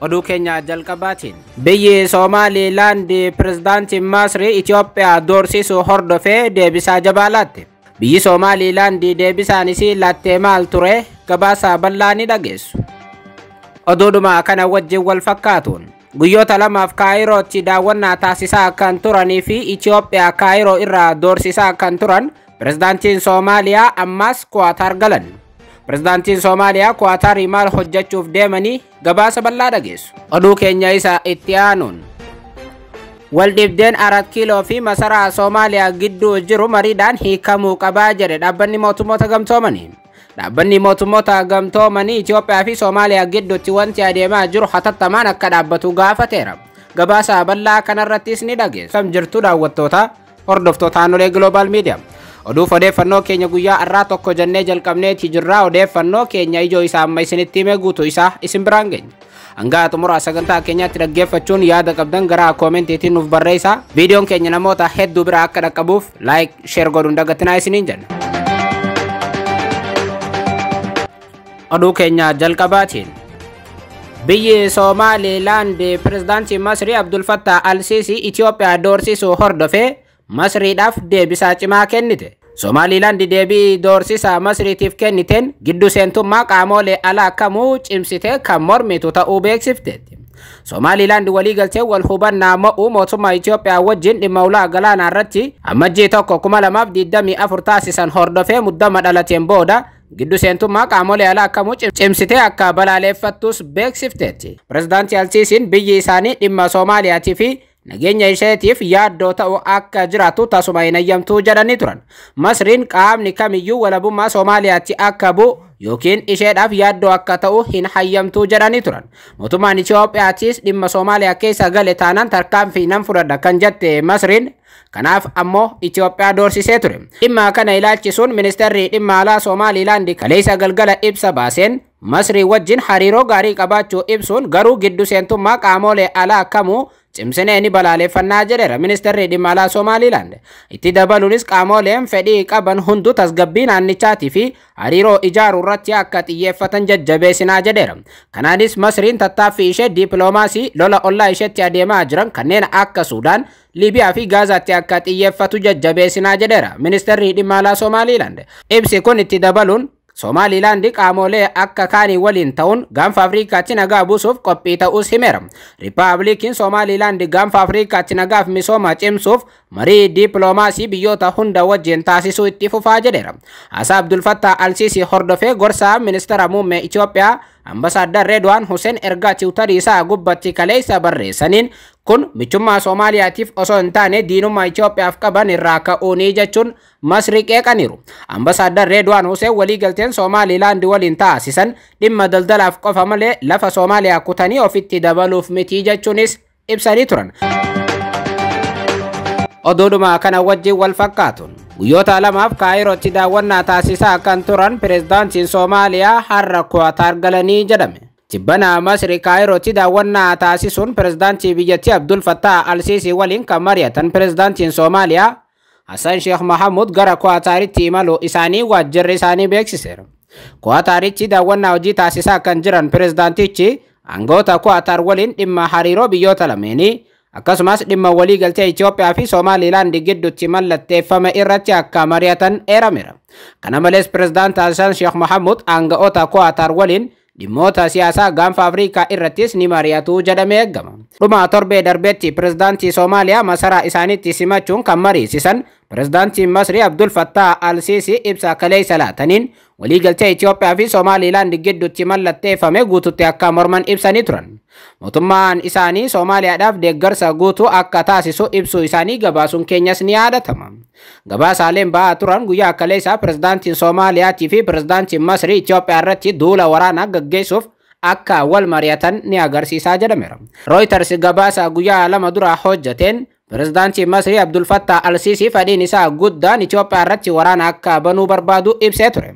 Oduu keenya jalqabaatiin biyyi Somaaliilaand pirezidaantiin Masrii Itoophiyaa doorsisuu hordofee deebisaa jabaa laatte. Biyyi Somaaliilaand deebisaan isii laattee maal ture? Gabaasa bal'aa ni dhageessu. Oduudhuma kana wajjin wal fakkaatuun guyyoota lamaaf Kaayirootti daawwannaa taasisaa kan turanii fi Itoophiyaa Kaayiroo irraa doorsisaa kan turan pirezidaantiin Soomaaliyaa ammas Kuwaataar galan. Pirezidaantiin Soomaaliyaa Kuwaataarii maal hojjechuuf deemanii? Gabaasa bal'aa dhageessu. Oduu keenya isa itti aanuun waldhibdeen 4 Kiiloo fi masaraa Soomaaliyaa gidduu jiru mariidhaan hiikamuu qabaa jedhe dhaabbanni mootummoota gamtoomanii. Dhaabbanni mootummoota gamtoomanii Itoophiyaa fi Soomaaliyaa gidduutti wanti adeemaa jiru hatattamaan akka dhaabbatu gaafateera. Gabaasa bal'aa kanarrattis ni dhageessu. Kam jirtu daawwattoota hordoftoota Aanolee Global Media. Oduuf odeeffannoo keenya guyyaa har'aa tokko jennee jalqabneeti jirra. Odeeffannoo keenya ijoo isaa amma isinitti himee guutuu isaa isin biraan geenya. Hanga xumura sagantaa keenyaatti dhaggeeffachuun yaada qabdan gara koomentiitiin nuuf barreessaa. Viidiyoon keenya namoota hedduu bira akka dhaqqabuuf like, share godhuun dagatinaa isiniin jenna. Oduu keenya jalqabaatiin biyyi Somaaliilaand pirezidaantii Masrii Abdul Fattah Al-Sisi Itoophiyaa doorsisuu hordofee Masriidhaaf deebisaa cimaa kennite. Somaaliilaand deebii doorsisaa Masriitiif kenniteen giddu seentummaa qaamolee alaa kamuu cimsitee kan mormitu ta'uu beeksifteetti. Somaaliilaand waliigaltee wal hubannaa mo'uu mootummaa Itoophiyaa wajjin dhimma ulaa galaanaa irratti Amajjii 1, 2024 taasisan hordofee muddama dhalateen booda giddu seentummaa qaamolee alaa kamuu cimsitee akka balaaleffattus beeksifteetti. Pirezidaantii Alsiisiin biyyi isaanii dhimma Soomaaliyaatii fi nageenya isheetiif yaaddoo ta'u akka jiraatu tasuma hin hayyamtuu jedhanii turan. Masriin qaamni kamiyyuu walabummaa Soomaaliyaatti akka bu'u yookiin isheedhaaf yaaddoo akka ta'u hin hayyamtuu jedhanii turan. Mootummaan Itoophiyaattis dhimma Soomaaliyaa keessa gale taanaan tarkaanfii nan fudhadha kan jette Masriin, kanaaf ammoo Itoophiyaa doorsisee ture. Dhimma kana ilaalchisuun ministeerri dhimma alaa Somaaliilaand kaleessa galgala ibsa baaseen Masrii wajjin hariiroo gaarii qabaachuu ibsuun garuu giddu seentummaa qaamolee alaa kamuu cimsinee ni balaaleffannaa jedheera ministeerri dhimma alaa Somaaliilaand. Itti dabaluunis qaamoleen fedhii qaban hunduu tasgabbii naannichaatii fi hariiroo ijaaruu irratti akka xiyyeeffatan jajjabeessinaa jedheera. Kanaanis Masriin tattaaffii ishee dippiloomaasii lola ollaa isheetti adeemaa jiran kanneen akka Suudaan, Liibiyaa fi Gaazaatti akka xiyyeeffatu jajjabeessinaa jedheera ministeerri dhimma alaa Somaaliilaand. Ibsi kun itti dabaluun Somaaliilaand qaamolee akka kaanii waliin ta'uun gaanfa Afriikaatti nagaa buusuuf qophii ta'uus himeera. Riippaabilikiin Somaaliilaand gaanfa Afriikaatti nagaaf misooma cimsuuf marii dippiloomaasii biyyoota hunda wajjin taasisuu itti fufaa jedheera. Haasaa Abdul Fattah Alsiisii hordofee gorsaa ministeera muummee Itoophiyaa Ambasaaddar Redwaan Hussein ergaa tiwutarii isaa gubbatti kaleessa barreessaniin kun michummaa Soomaaliyaatiif osoo hin taane diinummaa Itoophiyaaf qaban irraa ka'uunii jechuun Masrii qeeqaniiru. Ambasaaddar Redwaan Hussein waliigalteen Somaaliilaand waliin taasisan dhimma daldalaaf qofa malee lafa Soomaaliyaa kutanii ofitti dabaluuf miti jechuunis ibsanii turan. Oduudhuma kana wajjin wal fakkaatuun guyyoota lamaaf Kaayirootti daawwannaa taasisaa kan turan pirezidaantiin Soomaaliyaa har'a Kuwaataar galanii jedhame. Tibbana Masri Kaayirootti daawwannaa taasisuun pirezidaantii biyyattii Abdul Fattah Alsiisii waliin kan mari'atan pirezidaantiin Soomaaliyaa Hassan Sheekh Mahamud gara Kuwaataaritti imaluu isaanii waajjirri isaanii beeksiseera. Kuwaataaritti daawwannaa hojii taasisaa kan jiran pirezidaantichi aangawoota Kuwaataar waliin dhimma hariiroo biyyoota lameenii akkasumas dhimma waliigaltee Itoophiyaa fi Somaaliilaand gidduutti mallatteeffame irratti akka mari'atan eerameera. Kana malees pirezidaant Hassan Sheekh Mahamud aangawoota Kuwaataar waliin dhimmoota siyaasaa gaanfa Afrikaa irrattis ni mari'atu jedhamee eegama. Dhuma torbee darbeetti pirezidaantii Soomaaliyaa masaraa isaaniitti simachuun kan mariisisan pirezidaantiin Masrii Abdul Fattah Al-Sisi ibsa kaleessa laataniin waliigaltee Itoophiyaa fi Somaaliilaand gidduutti mallatteeffame guututti akka morman ibsanii turan. Mootummaan isaanii Soomaaliyaadhaaf deeggarsa guutuu akka taasisu ibsuu isaanii gabaasuun keenyas ni yaadatama. Gabaasaaleen ba'aa turan guyyaa kaleessaa pirezidaantiin Soomaaliyaatii fi pirezidaantiin Masrii Itoophiyaa irratti duula waraanaa gaggeessuuf akka wal mari'atan ni agarsiisaa jedhameera. Reuters gabaasa guyyaa lama dura hojjeteen pirezidaantiin Masrii Abdul Fattah Al-Sisi fedhiin isaa guddaan Itoophiyaa irratti waraana akka banuu barbaadu ibsee ture.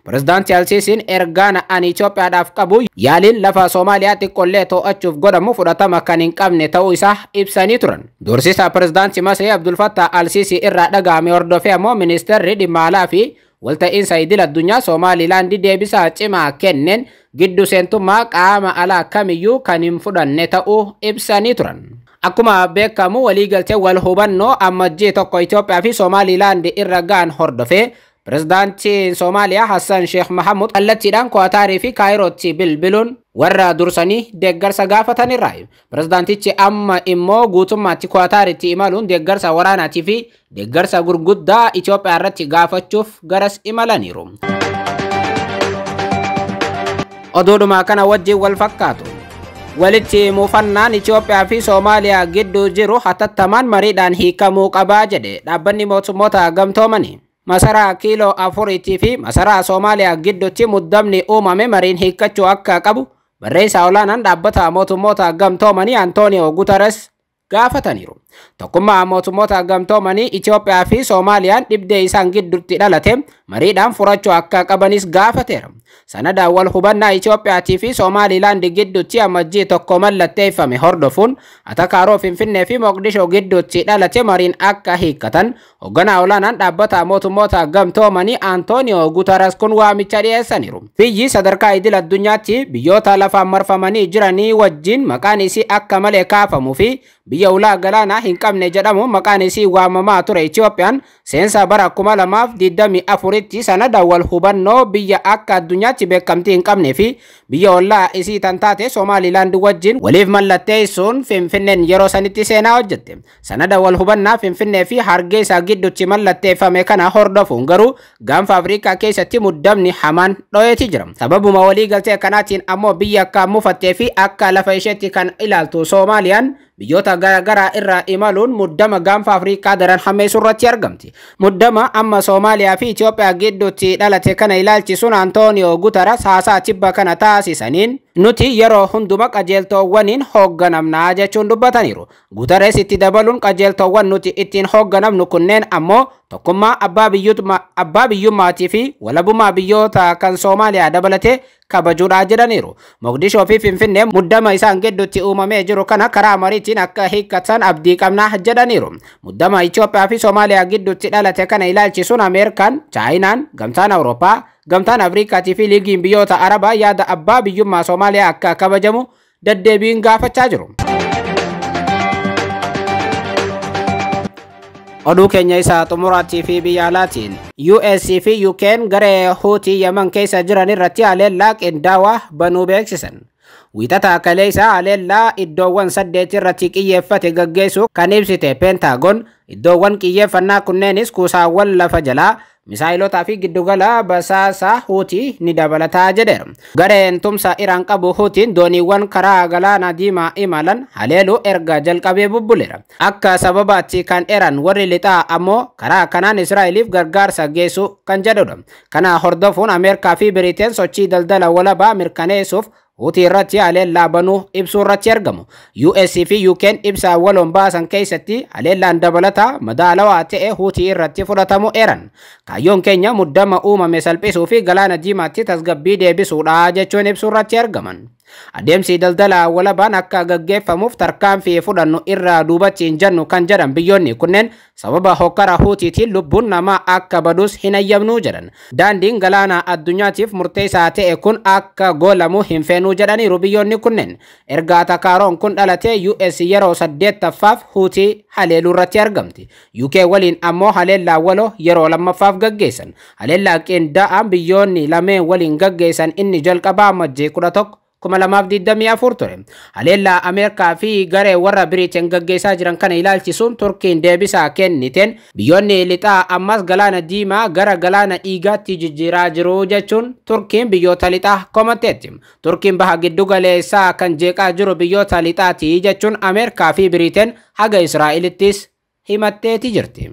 Pirezidaantii Alsiisiin ergaan ani Itoophiyaadhaaf qabu yaaliin lafa Soomaaliyaa xiqqoollee to'achuuf godhamu fudhatama kan hin qabne ta'uu isaa ibsanii turan. Doorsisa pirezidaantii Masrii Abdul Fattah Alsiisii irraa dhaga'ame hordofee ammoo ministeerri dhimma alaa fi Walta'iinsa idil addunyaa Somaalilaand deebisaa cimaa kenneen giddu seentummaa qaama alaa kamiyyuu kan hin fudhanne ta'uu ibsanii turan. Akkuma beekamu waliigaltee wal hubannoo Amajjii 1 Itoophiyaa fi Somaalilaand irra ga'an hordofee Pirezidaantiin Somaaliyaa Hassan Sheekh Mahamud kallattiidhaan Kuwaataarii fi Kaayirootti bilbiluun warra dursanii deeggarsa gaafatanirra. Pirezidaantichi amma immoo guutummaatti Kuwaataaritti imaluun deeggarsa waraanaatii fi deeggarsa gurguddaa Itoophiyaa irratti gaafachuuf garas imalaniiru. Oduudhuma kana wajjin wal fakkaatu. Walitti muufannaan Itoophiyaa fi Soomaaliyaa gidduu jiru hatattamaan mariidhaan hiikamuu qabaa jedhe dhaabbanni mootummoota gamtoomanii. Masaraa kiiloo 4 fi masaraa Soomaaliyaa gidduutti muddamni uumame mariin hiikkachuu akka qabu barreessaa olaanaan dhaabbata mootummoota gamtoomanii Antooniyoo Guterres gaafataniiru. Tokkummaa mootummoota gamtoomanii Itoophiyaa fi Soomaaliyaan dhibdee isaan gidduutti dhalate mariidhaan furachuu akka qabanis gaafateera. Sanada wal hubannaa Itoophiyaatii fi Somaalilaand gidduutti Amajjii 1 mallatteeffame hordofuun atakaaroo Finfinnee fi Moqdishoo gidduutti dhalate mariin akka hiikkatan hoogganaa olaanaan dhaabbata mootummoota gamtoomanii Antooniyoo Guterres kun waamicha dhiyeessaniiru. Biyyi sadarkaa idil addunyaatti biyyoota lafaan marfamanii jiranii wajjin maqaan isii akka malee kaafamuu fi biyya ulaa galaanaa hin qabne jedhamu maqaan isii waamamaa ture Itoophiyaan seensa bara 2024tti sanada wal hubannoo biyya akka addunyaatti beekamtii hin qabnee fi biyya ollaa isii tan taate Somaalilaand wajjin waliif mallatteessuun Finfinneen yeroo sanitti seenaa hojjette. Sanada wal hubannaa Finfinnee fi Hargeysa gidduutti mallatteeffame kana hordofuun garuu gaanfa Afrikaa keessatti muddamni hamaan dho'eeti jira. Sababuma walii galtee kanaatiin ammoo biyya akka mufattee fi akka lafa isheetti kan ilaaltu Soomaaliyaan biyyoota garaagaraa irraa imaluun muddama gaanfa Afrikaa daran hammeessuu irratti argamti. Muddama amma Soomaaliyaa fi Itoophiyaa gidduutti dhalate kana ilaalchisuun Antooniyoo Guterres haasaa tibba kana taasisaniin nuti yeroo hunduma qajeeltoowwaniin hoogganamnaa jechuun dubbataniiru. Guterres itti dabaluun qajeeltoowwan nuti ittiin hoogganamnu kunneen ammoo tokkummaa abbaa biyyummaatii fi walabummaa biyyoota kan Soomaaliyaa dabalatee kabajuudhaa jedhaniiru. Moqdishoo fi Finfinnee muddama isaan gidduutti uumamee jiru kana karaa mariitiin akka hiikkatan abdii qabnaa jedhaniiru. Muddama Itoophiyaa fi Soomaaliyaa gidduutti dhalate kana ilaalchisuun Ameerikaan, Chaayinaan, Gamtaan Awurooppaa, Gamtaan Afrikaatii fi Liigiin biyyoota Arabaa yaada abbaa biyyummaa Soomaaliyaa akka kabajamu deddeebiin gaafachaa jiru. Oduu keenya isaa xumuraatii fi biyya alaatiin US fi UK'n garee Huutii Yaman keessa jiran irratti haleellaa qindaawaa banuu beeksisan. Wiixata kaleessa haleellaa iddoowwan 8 irratti qiyyeeffate gaggeessuu kan ibsite Peentaagoon iddoowwan qiyyeeffannaa kunneenis kuusaawwan lafa jalaa misaayilotaa fi giddugala basaasaa Huutii ni dabalataa jedheera. Gareen tumsa Iraan qabu Huutiin dooniiwwan karaa galaana diimaa imalan haleeluu erga jalqabee bubbuleera. Akka sababaatti kan eran warri lixaa ammoo karaa kanaan Israa'eliif gargaarsa geessu kan jedhudha. Kana hordofuun Ameerikaa fi Biriteen sochii daldala walabaa mirkaneessuuf Huutii irratti haleellaa banuu ibsuu irratti argamu. US fi UK'n ibsa waloon baasan keessatti haleellaan dabalataa madaalawaa ta'e Huutii irratti fudhatamu eeran. Kaayyoon keenya muddama uumame salphisuu fi galaana diimaatti tasgabbii deebisuudha jechuun ibsuu irratti argaman. Adeemsi daldala walabaan akka gaggeeffamuuf tarkaanfii fudhannu irraa duubatti hin jennu kan jedhan biyyoonni kunneen sababa hokkara Huutiitiin lubbuun namaa akka badus hin ayyamnuu jedhan. Daandiin galaana addunyaatiif murteessaa ta'e kun akka goolamu hin feenuu jedhaniiru biyyoonni kunneen. Erga atakaaroon kun dhalatee US yeroo 8ffaaf Huutii haleeluu irratti argamti. UK waliin ammoo haleellaa waloo yeroo 2ffaaf gaggeessan. Haleellaa qindaa'aan biyyoonni lameen waliin gaggeessan inni jalqabaa Amajjii 11 2024 ture. Haleellaa Ameerikaa fi garee warra Biriteen gaggeessaa jiran kana ilaalchisuun Turkiin deebisaa kenniteen biyyoonni lixaa ammas galaana diimaa gara galaana dhiigaatti jijjiiraa jiru jechuun Turkiin biyyoota lixaa komatteetti. Turkiin baha giddu galeessaa kan jeeqaa jiru biyyoota lixaati jechuun Ameerikaa fi Biriteen haga Israa'elittis himatteeti jirti.